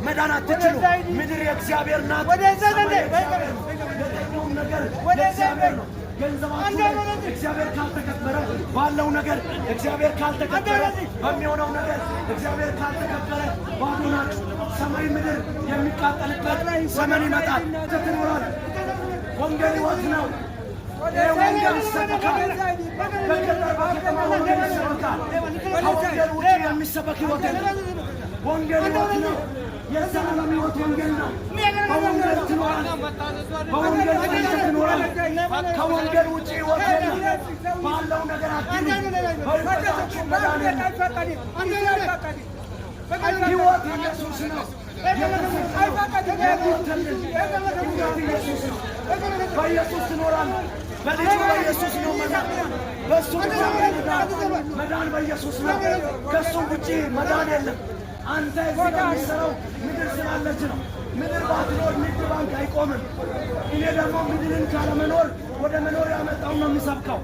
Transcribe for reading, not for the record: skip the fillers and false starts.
መዳን አትችሉ። ምድር የእግዚአብሔር ናት። ሰማይ የእግዚአብሔር ነው። የተኛውም ነገር የእግዚአብሔር ነው። ገንዘባችሁ ላይ እግዚአብሔር ካልተከበረ፣ ባለው ነገር እግዚአብሔር ካልተከበረ፣ በሚሆነው ነገር እግዚአብሔር ካልተከበረ ባዶ ናችሁ። ሰማይ ምድር የሚቃጠልበት ዘመን ይመጣል። ትኖራል። ወንጌል ሕይወት ነው። ይህ ወንጌል ይሰበካል። በገጠር በከተማ ወንጌል ይሰበካል። ከወንጌል ውጭ የሚሰበክ ሕይወት የለም። ወንጌል ሕይወት ነው። የዘላለም ሕይወት ወንጌል ነው። በወንጌል ትኖራለህ። በወንጌል ጸንተህ ትኖራለህ። ከወንጌል ውጭ ሕይወት የለም። ባለው ነገር አትኑ። በእውቀታችሁ መዳን የለም። ሕይወት ኢየሱስ ነው። የሞተልን ሕይወት ኢየሱስ ነው። በኢየሱስ ትኖራለህ። በልጁ በኢየሱስ ነው መዳን። በእሱ ብቻ ነው መዳን። መዳን በኢየሱስ ነው። ከእሱ ውጪ መዳን የለም። አንተ እዚህ ጋር የሚሰራው ምድር ስላለች ነው። ምድር ባትኖር ንግድ ባንክ አይቆምም። እኔ ደግሞ ምድርን ካለመኖር ወደ መኖር ያመጣውን ነው የሚሰብከው።